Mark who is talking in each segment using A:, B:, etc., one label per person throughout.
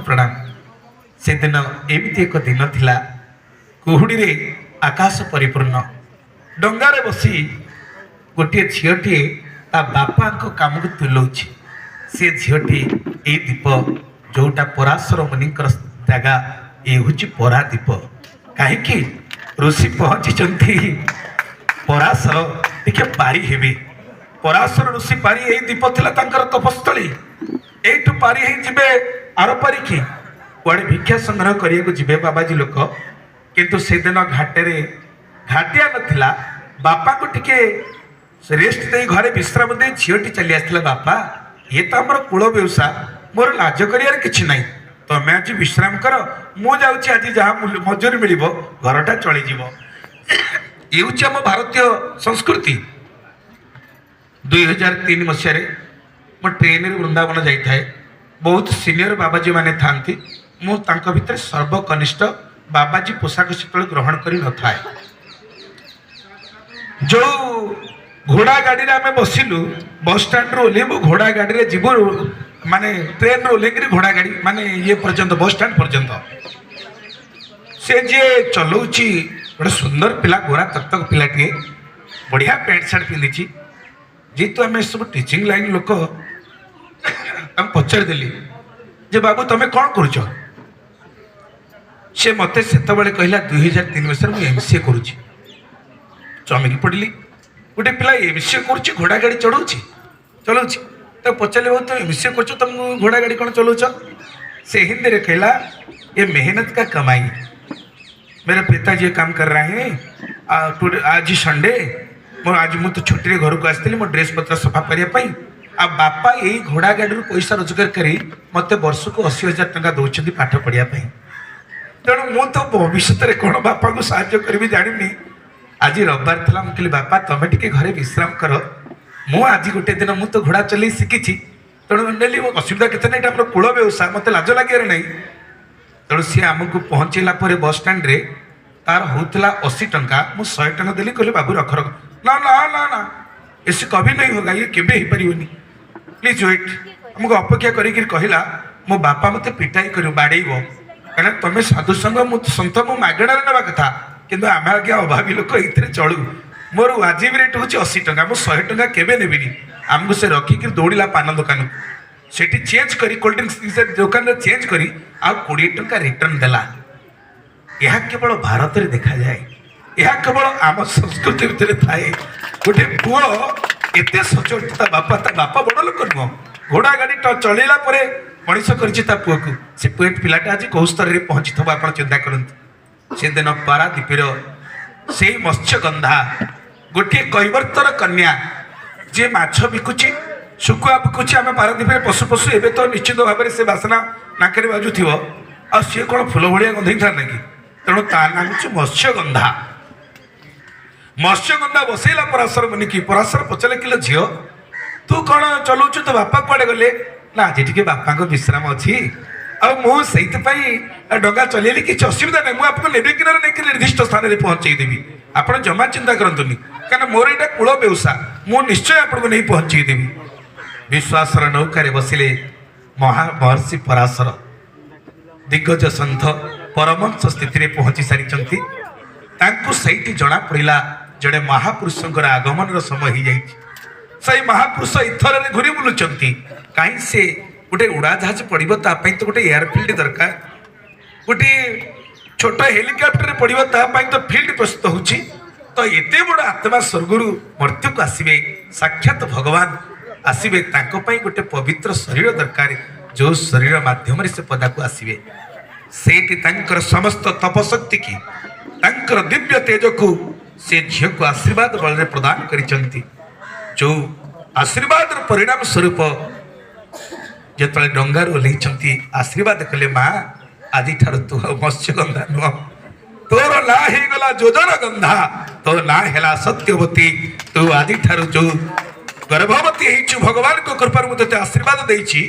A: ପ୍ରଣାମ। ସେଦିନ ଏମିତି ଏକ ଦିନ ଥିଲା, କୁହୁଡ଼ିରେ ଆକାଶ ପରିପୂର୍ଣ୍ଣ। ଡଙ୍ଗାରେ ବସି ଗୋଟିଏ ଝିଅଟିଏ ତା ବାପାଙ୍କ କାମକୁ ତୁଲଉଛି। ସେ ଝିଅଟି ଏଇ ଦ୍ୱୀପ, ଯୋଉଟା ପରାଶର ମୁନିଙ୍କର ଜାଗା, ଏ ହେଉଛି ପରାଦ୍ୱୀପ। କାହିଁକି ଋଷି ପହଞ୍ଚିଛନ୍ତି ପରାଶର, ଟିକେ ପାରି ହେବେ। ପରାଶର ଋଷି ପାରି, ଏଇ ଦ୍ୱୀପ ଥିଲା ତାଙ୍କର ତପସ୍ଥଳୀ। ଏଇଠୁ ପାରି ହେଇ ଯିବେ ଆର ପାରିକି, କୁଆଡ଼େ ଭିକ୍ଷା ସଂଗ୍ରହ କରିବାକୁ ଯିବେ ବାବାଜୀ ଲୋକ। କିନ୍ତୁ ସେଦିନ ଘାଟରେ ଘାଟିଆ ନଥିଲା। ବାପାଙ୍କୁ ଟିକେ ରେଷ୍ଟ ଦେଇ, ଘରେ ବିଶ୍ରାମ ଦେଇ ଝିଅଟି ଚାଲି ଆସିଥିଲା। ବାପା, ଇଏ ତ ଆମର କୂଳ ବ୍ୟବସାୟ, ମୋର ଲାଜ କରିବାର କିଛି ନାହିଁ। ତମେ ଆଜି ବିଶ୍ରାମ କର, ମୁଁ ଯାଉଛି, ଆଜି ଯାହା ମଜୁରୀ ମିଳିବ ଘରଟା ଚଳିଯିବ। ଇଏ ହେଉଛି ଆମ ଭାରତୀୟ ସଂସ୍କୃତି। 2003 ମସିହାରେ ମୁଁ ଟ୍ରେନରେ ବୃନ୍ଦାବନ ଯାଇଥାଏ। ବହୁତ ସିନିୟର ବାବାଜୀ ମାନେ ଥାନ୍ତି, ମୁଁ ତାଙ୍କ ଭିତରେ ସର୍ବକନିଷ୍ଠ। ବାବାଜୀ ପୋଷାକ ସେତେବେଳେ ଗ୍ରହଣ କରିନଥାଏ। ଯୋଉ ଘୋଡ଼ା ଗାଡ଼ିରେ ଆମେ ବସିଲୁ, ବସଷ୍ଟାଣ୍ଡରୁ ଓହ୍ଲେଇବୁ, ଘୋଡ଼ା ଗାଡ଼ିରେ ଯିବୁ, ମାନେ ଟ୍ରେନରୁ ଓହ୍ଲେଇକିରି ଘୋଡ଼ା ଗାଡ଼ି ମାନେ ଇଏ ପର୍ଯ୍ୟନ୍ତ, ବସଷ୍ଟାଣ୍ଡ ପର୍ଯ୍ୟନ୍ତ। ସେ ଯିଏ ଚଲଉଛି, ଗୋଟେ ସୁନ୍ଦର ପିଲା, ଗୋରା ତକ ପିଲାଟିଏ, ବଢ଼ିଆ ପ୍ୟାଣ୍ଟ ସାର୍ଟ ପିନ୍ଧିଛି। ଯେହେତୁ ଆମେ ସବୁ ଟିଚିଂ ଲାଇନ୍ ଲୋକ, ତାଙ୍କୁ ପଚାରିଦେଲି ଯେ ବାବୁ, ତମେ କ'ଣ କରୁଛ? ସେ ମୋତେ ସେତେବେଳେ କହିଲା, 2003 ମସିହାରେ, ମୁଁ ଏମସିଏ କରୁଛି। ଚମକି ପଡ଼ିଲି। ଗୋଟେ ପିଲା ଏମସିଏ କରୁଛି, ଘୋଡ଼ା ଗାଡ଼ି ଚଢ଼ଉଛି ଚଲଉଛି। ତାକୁ ପଚାରିଲି, ବାବୁ, ତମେ ଏମସିଏ କରୁଛ, ତମକୁ ଘୋଡ଼ା ଗାଡ଼ି କ'ଣ ଚଲାଉଛ? ସେ ହିନ୍ଦୀରେ କହିଲା, ये मेहनत का कमाई, मेरे पिताजी काम कर रहे हैं। ଆଜି ସଣ୍ଡେ, ମୋର ଆଜି ମୁଁ ତ ଛୁଟିରେ ଘରକୁ ଆସିଥିଲି ମୋ ଡ୍ରେସ୍ ପତ୍ର ସଫା କରିବା ପାଇଁ। ଆଉ ବାପା ଏଇ ଘୋଡ଼ା ଗାଡ଼ିରୁ ପଇସା ରୋଜଗାର କରି ମୋତେ ବର୍ଷକୁ 80,000 ଟଙ୍କା ଦେଉଛନ୍ତି ପାଠ ପଢ଼ିବା ପାଇଁ। ତେଣୁ ମୁଁ ତ ଭବିଷ୍ୟତରେ କ'ଣ ବାପାଙ୍କୁ ସାହାଯ୍ୟ କରିବି ଜାଣିନି। ଆଜି ରବିବାର ଥିଲା, ମୁଁ କହିଲି, ବାପା, ତମେ ଟିକେ ଘରେ ବିଶ୍ରାମ କର, ମୁଁ ଆଜି ଗୋଟେ ଦିନ, ମୁଁ ତ ଘୋଡ଼ା ଚଲେଇ ଶିଖିଛି, ତେଣୁ ନେଲି, ଅସୁବିଧା କେତେ ନାହିଁ। ଏଇଟା ଆମର କୂଳ ବ୍ୟବସାୟ, ମୋତେ ଲାଜ ଲାଗିବାର ନାହିଁ। ତେଣୁ ସିଏ ଆମକୁ ପହଞ୍ଚେଇଲା ପରେ ବସଷ୍ଟାଣ୍ଡରେ ତାର ହଉଥିଲା 80 ଟଙ୍କା, ମୁଁ 100 ଟଙ୍କା ଦେଲି। କହିଲି, ବାବୁ, ରଖ ରଖ। ନା ନା ନା ନା, ऐसे कभी नहीं होगा, ଇଏ କେବେ ହେଇପାରିବନି, ପ୍ଲିଜ୍ ୱେଟ୍। ଆମକୁ ଅପେକ୍ଷା କରିକିରି କହିଲା, ମୋ ବାପା ମୋତେ ପିଟାଇ କରିବ, ବାଡ଼େଇବ, କାରଣ ତମେ ସାଧୁ ସଙ୍ଗ, ମୁଁ ସନ୍ଥ, ମୁଁ ମାଗଣାରେ ନେବା କଥା, କିନ୍ତୁ ଆମେ ଆଜ୍ଞା ଅଭାବୀ ଲୋକ, ଏଇଥିରେ ଚଳୁ। ମୋର ୱାଜିବ ରେଟ୍ ହେଉଛି 80 ଟଙ୍କା, ମୁଁ 100 ଟଙ୍କା କେବେ ନେବିନି। ଆମକୁ ସେ ରଖିକି ଦୌଡ଼ିଲା ପାନ ଦୋକାନକୁ। ସେଠି ଚେଞ୍ଜ କରି, କୋଲ୍ଡ ଡ୍ରିଙ୍କସ୍ ଦୋକାନରେ ଚେଞ୍ଜ କରି ଆଉ 20 ଟଙ୍କା ରିଟର୍ନ ଦେଲା। ଏହା କେବଳ ଭାରତରେ ଦେଖାଯାଏ, ଏହା କେବଳ ଆମ ସଂସ୍କୃତି ଭିତରେ ଥାଏ। ଗୋଟେ ପୁଅ ଏତେ ସଚୋଟ ତା ବାପା, ତା ବାପା ବଡ଼ ଲୋକ ନୁହଁ, ଘୋଡ଼ା ଗାଡ଼ି ଚଲେଇଲା ପରେ ମଣିଷ କରିଛି ତା ପୁଅକୁ। ସେ ପୁଅ ପିଲାଟା ଆଜି କୋଉ ସ୍ତରରେ ପହଞ୍ଚିଥିବ, ଆପଣ ଚିନ୍ତା କରନ୍ତୁ। ସେଦିନ ପାରାଦ୍ୱୀପର ସେଇ ମତ୍ସ୍ୟଗନ୍ଧା, ଗୋଟିଏ କୈବର୍ତ୍ତର କନ୍ୟା, ଯିଏ ମାଛ ବିକୁଛି, ଶୁଖୁଆ ବିକୁଛି। ଆମେ ପାରାଦ୍ୱୀପରେ ପଶୁ ପଶୁ ଏବେ ତ ନିଶ୍ଚିତ ଭାବରେ ସେ ବାସନା ନାକରେ ବାଜୁଥିବ। ଆଉ ସିଏ କ'ଣ ଫୁଲ ଭଳିଆ ଗନ୍ଧେଇଥାନ୍ତା କି? ତେଣୁ ତା ନାଁ ହେଉଛି ମତ୍ସ୍ୟଗନ୍ଧା। ମତ୍ସ୍ୟଗନ୍ଧା ବସେଇଲା ପରାଶର ମୁନିକି। ପରାଶର ପଚାରିଲେ, କିଲୋ ଝିଅ, ତୁ କ'ଣ ଚଲଉଛୁ? ତୋ ବାପା କୁଆଡ଼େ ଗଲେ? ନା, ଆଜି ଟିକେ ବାପାଙ୍କ ବିଶ୍ରାମ ଅଛି ଆଉ ମୁଁ ସେଇଥିପାଇଁ ଡଙ୍ଗା ଚଲେଇଲି। କିଛି ଅସୁବିଧା ନାହିଁ, ମୁଁ ଆପଣଙ୍କୁ ନେବି କିନାରେ ନେଇକି ନିର୍ଦ୍ଦିଷ୍ଟ ସ୍ଥାନରେ ପହଞ୍ଚେଇ ଦେବି। ଆପଣ ଜମା ଚିନ୍ତା କରନ୍ତୁନି, କାରଣ ମୋର ଏଇଟା କୂଳ ବ୍ୟବସାୟ, ମୁଁ ନିଶ୍ଚୟ ଆପଣଙ୍କୁ ନେଇ ପହଞ୍ଚେଇ ଦେବି। ବିଶ୍ୱାସର ନୌକାରେ ବସିଲେ ମହା ମହର୍ଷି ପରାଶର। ଦିଗ୍ଗଜ ସନ୍ଥ ପରମହଂସ ସ୍ଥିତିରେ ପହଞ୍ଚି ସାରିଛନ୍ତି। ତାଙ୍କୁ ସେଇଠି ଜଣା ପଡ଼ିଲା, ଜଣେ ମହାପୁରୁଷଙ୍କର ଆଗମନର ସମୟ ହେଇଯାଇଛି। ସେଇ ମହାପୁରୁଷ ଇଥରରେ ଘୁରି ବୁଲୁଛନ୍ତି। କାହିଁ ସେ ଗୋଟେ ଉଡ଼ାଜାହାଜ ପଡ଼ିବ, ତା ପାଇଁ ତ ଗୋଟେ ଏୟାରଫିଲ୍ଡ ଦରକାର। ଗୋଟେ ଛୋଟ ହେଲିକପ୍ଟରରେ ପଡ଼ିବ, ତା ପାଇଁ ତ ଫିଲ୍ଡ ପ୍ରସ୍ତୁତ ହେଉଛି। ତ ଏତେ ବଡ଼ ଆତ୍ମା ସ୍ୱର୍ଗରୁ ମର୍ତ୍ତ୍ୟକୁ ଆସିବେ, ସାକ୍ଷାତ ଭଗବାନ ଆସିବେ, ତାଙ୍କ ପାଇଁ ଗୋଟେ ପବିତ୍ର ଶରୀର ଦରକାର, ଯୋଉ ଶରୀର ମାଧ୍ୟମରେ ସେ ପଦାକୁ ଆସିବେ। ସେଇଠି ତାଙ୍କର ସମସ୍ତ ତପଶକ୍ତି କି ତାଙ୍କର ଦିବ୍ୟ ତେଜକୁ ସେ ଝିଅକୁ ଆଶୀର୍ବାଦ ବଳରେ ପ୍ରଦାନ କରିଛନ୍ତି। ଯୋଉ ଆଶୀର୍ବାଦର ପରିଣାମ ସ୍ୱରୂପ ଯେତେବେଳେ ଡଙ୍ଗାରୁ ଓହ୍ଲେଇଛନ୍ତି, ଆଶୀର୍ବାଦ କଲେ, ମା, ଆଜିଠାରୁ ତୁ ଆଉ ମତ୍ସ୍ୟଗନ୍ଧା ନୁହଁ, ତୋର ନାଁ ହେଇଗଲା ଯୋଜନ ଗନ୍ଧା, ତୋ ନାଁ ହେଲା ସତ୍ୟବତୀ। ତୁ ଆଜିଠାରୁ ଯୋଉ ଗର୍ଭବତୀ ହେଇଛୁ, ଭଗବାନଙ୍କ କୃପାରୁ ମୁଁ ତୋତେ ଆଶୀର୍ବାଦ ଦେଇଛି।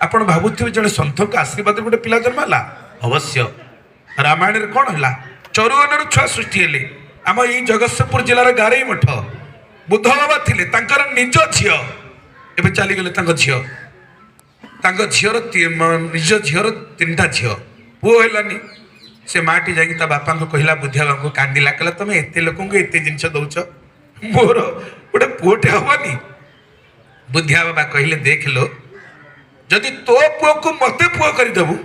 A: ଆପଣ ଭାବୁଥିବେ, ଜଣେ ସନ୍ଥଙ୍କ ଆଶୀର୍ବାଦରେ ଗୋଟେ ପିଲା ଜନ୍ମ ହେଲା? ଅବଶ୍ୟ। ରାମାୟଣରେ କ'ଣ ହେଲା? ଚରୁଅନରୁ ଛୁଆ ସୃଷ୍ଟି ହେଲେ। ଆମ ଏଇ ଜଗତସିଂହପୁର ଜିଲ୍ଲାର ଗାରେଇ ମଠ, ବୁଦ୍ଧ ବାବା ଥିଲେ, ତାଙ୍କର ନିଜ ଝିଅ ଏବେ ଚାଲିଗଲେ। ତାଙ୍କ ଝିଅ, ତାଙ୍କ ଝିଅର ନିଜ ଝିଅର 3ଟା ଝିଅ, ପୁଅ ହେଲାନି। ସେ ମାଟି ଯାଇକି ତା ବାପାଙ୍କୁ କହିଲା, ବୁଦ୍ଧିଆ ବାବାଙ୍କୁ କାନ୍ଦିଲା, କହିଲା ତମେ ଏତେ ଲୋକଙ୍କୁ ଏତେ ଜିନିଷ ଦଉଛ, ମୋର ଗୋଟେ ପୁଅଟେ ହବନି? ବୁଦ୍ଧିଆ ବାବା କହିଲେ, ଦେଖିଲୋ, ଯଦି ତୋ ପୁଅକୁ ମତେ ପୁଅ କରିଦେବୁ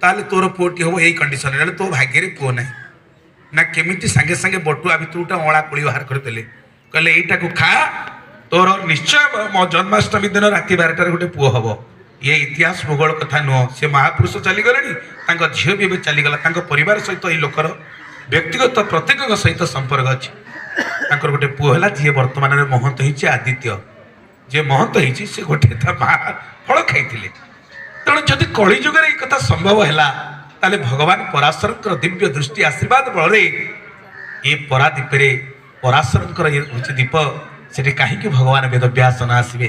A: ତାହେଲେ ତୋର ପୁଅଟି ହବ ଏଇ କଣ୍ଡିସନରେ, ହେଲେ ତୋ ଭାଗ୍ୟରେ ପୁଅ ନାହିଁ। ନା କେମିତି? ସାଙ୍ଗେ ସାଙ୍ଗେ ବଟୁଆ ଭିତରୁ ଗୋଟେ ଅଁଳା କୋଳି ବାହାର କରିଦେଲେ, କହିଲେ ଏଇଟାକୁ ଖା, ତୋର ନିଶ୍ଚୟ ମୋ ଜନ୍ମାଷ୍ଟମୀ ଦିନ ରାତି 12ଟାରେ ଗୋଟେ ପୁଅ ହବ। ଇଏ ଇତିହାସ ଭୂଗୋଳ କଥା ନୁହଁ। ସେ ମହାପୁରୁଷ ଚାଲିଗଲେଣି, ତାଙ୍କ ଝିଅ ବି ଏବେ ଚାଲିଗଲା। ତାଙ୍କ ପରିବାର ସହିତ ଏଇ ଲୋକର ବ୍ୟକ୍ତିଗତ ପ୍ରତ୍ୟେକଙ୍କ ସହିତ ସମ୍ପର୍କ ଅଛି। ତାଙ୍କର ଗୋଟେ ପୁଅ ହେଲା, ଯିଏ ବର୍ତ୍ତମାନରେ ମହନ୍ତ ହେଇଛି, ଆଦିତ୍ୟ। ଯିଏ ମହନ୍ତ ହେଇଛି ସେ ଗୋଟେ ତା ମା ଫଳ ଖାଇଥିଲେ। ତେଣୁ ଯଦି କଳିଯୁଗରେ ଏଇ କଥା ସମ୍ଭବ ହେଲା, ତାହେଲେ ଭଗବାନ ପରାଶରଙ୍କର ଦିବ୍ୟ ଦୃଷ୍ଟି ଆଶୀର୍ବାଦ ବଳରେ ଏ ପରାଦୀପରେ ପରାଶରଙ୍କର ଇଏ ହେଉଛି ଦୀପ, ସେଠି କାହିଁକି ଭଗବାନ ବେଦବ୍ୟାସ ନ ଆସିବେ?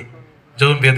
A: ଯେଉଁ ବେଦ